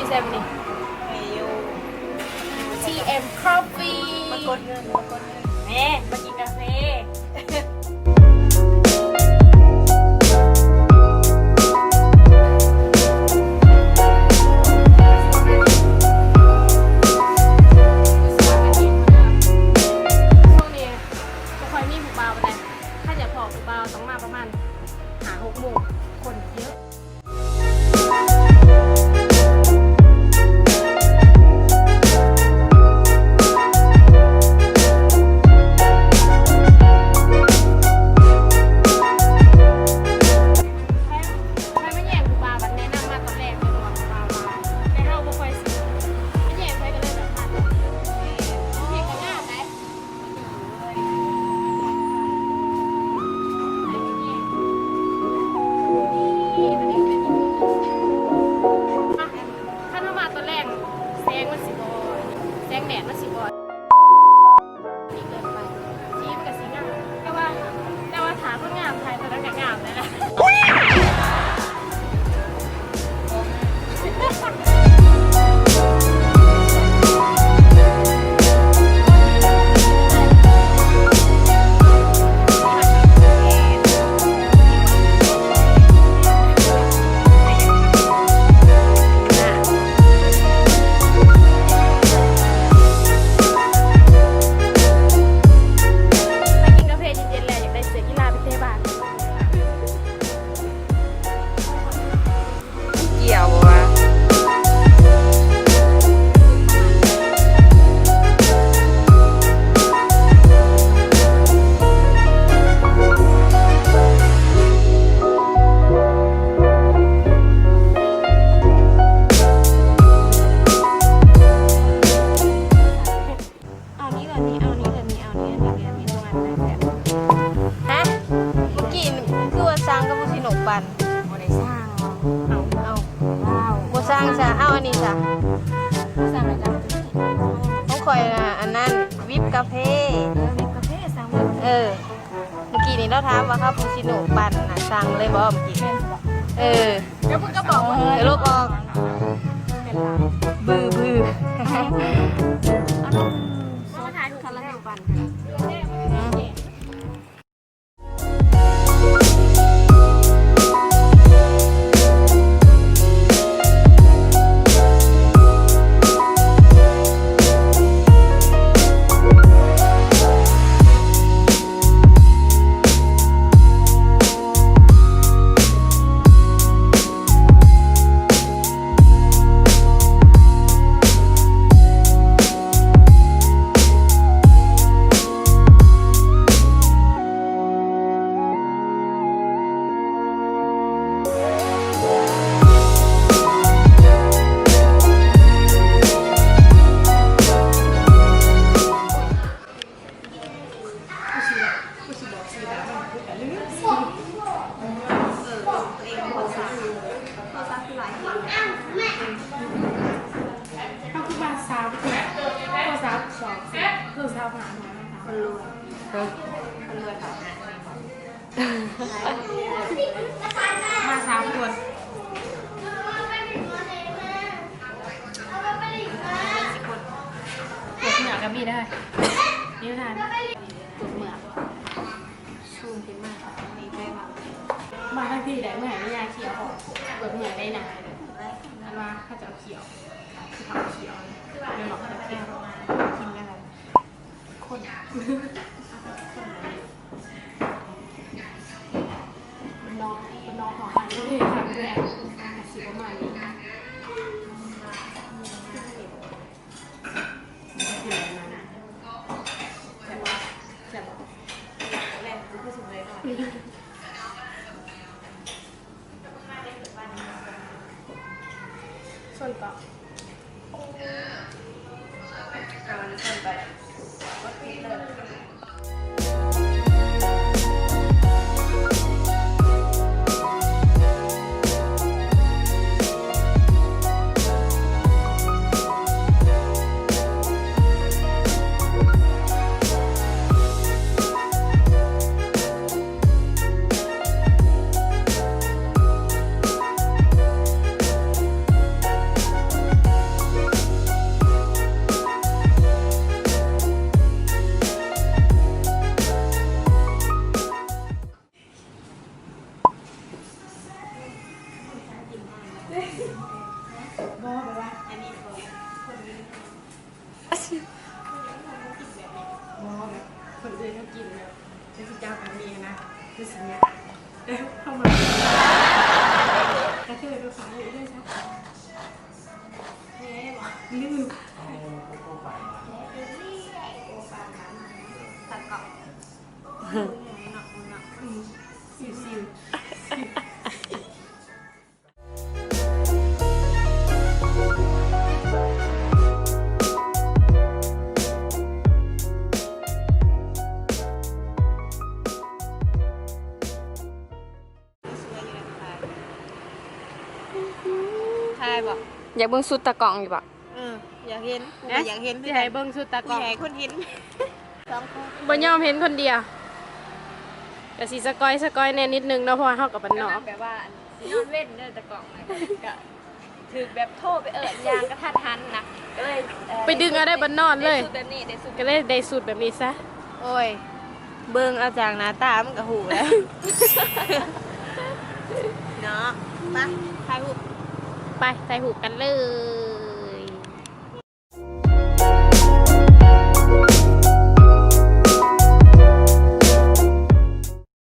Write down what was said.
ແຊບບໍ່ນີ້? ມີຢູ່ ທີເອັມ Coffee ມາກົດເງິນ ມາກົດເງິນ ແມ່ ມາກິນກາເຟ. ຊ່ວງນີ້ບໍ່ຄ່ອຍມີຜູ້ບ່າວປານໃດ. ຖ້າຢາກພໍ້ຜູ້ບ່າວຕ້ອງມາປະມານຫ້າຫົກໂມງ ຄົນເຍີະ. ໃຜ ໃຜມາແຍ່ງຜູ້ບ່າວ ບັດແນະນຳມາຕອນແລກເລີຍ ວ່າຜູ້ບ່າວຫຼາຍ ແຕ່ເຮົາບໍ່ຄ່ອຍຊິມາແຍ່ງໃຜ ກໍເລີຍແບບພາດ. ແມ່ນ ຜູ້ຜິດກໍງາມໄດ໋. ຄັນເຮົາມາຕອນແລງ ແສງມັນຊິບໍ່ ແສງແດດມັນຊິບໍ່ດີເກີນໄປ ສີມັນກໍຊິງາມ ແຕ່ວ່າ ແຕ່ວ່າຖ້າຄົນງາມຖ່າຍຕອນນັ້ນກໍງາມແລ້ວ. ໄປກິນກາເຟເຢັນໆ ແລ້ວ ຢາກໄດ້ເສື້ອກິລາໄປເຕະບານ. ມັນກ່ຽວບໍ່ວະ? ເອົານີ້ລະນີ້ ເອົານີ້ລະນີ້ ເອົານີ້ລະນີ້ ເອົານີ້ລະນີ້ ຕອງອັນນັ້ນແຫຼະ. ຮະ? ເມື່ອກີ້ຄືວ່າສັ່ງຄາປູຊິໂນປັ່ນ? ບໍ່ໄດ້ສັ່ງ. ເອົາ ເອົາ ບໍ່ສັ່ງຊະ ເອົາອັນນີ້ຊະ. ສັ່ງອາຈານ ຂອງຂ້ອຍນະ ອັນນັ້ນ ວິບກາເຟ. ເອີ ວິບກາເຟ ສັ່ງວິບກາເຟ. ເອີ ເມື່ອກີ້ນີ້ລາວຖາມວ່າຄາປູຊິໂນປັ່ນນະ ສັ່ງເລີຍບໍ່ເມື່ອກີ້? ແມ່ນບໍ່? ເອີ ແລ້ວເພິ່ນກໍບອກວ່າ ເອີ ລົບອອກ. ບື ບື ເອົາເນາະ ຂໍຖ່າຍຮູບກັນລະຢູ່ບ້ານ.ມາສາມຄົນ ເກືອບເມືອກກໍມີເດີ ນີ້ນະ ເກືອບເມືອກ ຊູມຂຶ້ນມາ ນີ້ໄປວ່າ ມາທາງພີ້ໄດ້ ເມື່ອໃຫ້ແມ່ຍ່າເຂົ້າອອກ ເກືອບເມືອກໄດ້ນະ ອັນວ່າເຂົາເຈົ້າເຂົ້າ ຜູ້ເຖົ້າເຂົ້າ ແມ່ນບໍ່ ເຂົາເຈົ້າເຂົ້າ ກິນນຳກັນ ຄົນ ນ້ອງ ນ້ອງເຂົາຫາຢູ່ເຮັດຫຍັງແທ້ ກະຊິປະມານນີ້ ແຊບບໍ່ ແຊບບໍ່ ແມ່ນ ຄືສຸກເລີຍເນາະ. ສ່ວນເກາະ ເອົາອັນນີ້ສ່ວນໄປ ບໍ່ຕິດເລີຍ. ຄືຊິຍາກ ເອີ ເຂົ້າມາ ກະເທີຍໄປຝາກເອື້ອຍຊະ ແມ່ບອກ ລືມ ຕັດກອງ ຊິວໆ. ຖ່າຍບໍ່? ຢາກເບິ່ງຊຸດຕາກ້ອງຢູ່ບໍ່? ເອີ ຢາກເຫັນ ກູກໍຢາກເຫັນຄືກັນ ຊິໃຫ້ເບິ່ງຊຸດຕາກ້ອງ ຊິໃຫ້ຄົນເຫັນ ສອງຄົນ ບໍ່ຍອມເຫັນຄົນດຽວ ກະຊິສະກອຍ ສະກອຍແດ່ນິດໜຶ່ງເນາະ ເພາະວ່າເຮົາກໍບ້ານນອກ ແບບວ່າ ອັນ ຊິນອນເວັນເດີ ຕາກ້ອງ ກະຖືກແບບໂທໄປເອີ້ນຢ່າງກະທັນຫັນນະ ກໍເລີຍ ເອີ ໄປດຶງເອົາໄດ້ບັດນອນເລີຍ ໄດ້ຊຸດແບບນີ້ ໄດ້ຊຸດ ກໍເລີຍໄດ້ຊຸດແບບນີ້ຊະ. ໂອ້ຍ ເບິ່ງເອົາຈາກໜ້າຕາມັນກໍຮູ້ແລ້ວເນາະ ໄປຖ່າຍຮູບ ໄປຖ່າຍຮູບກັນເລີຍ.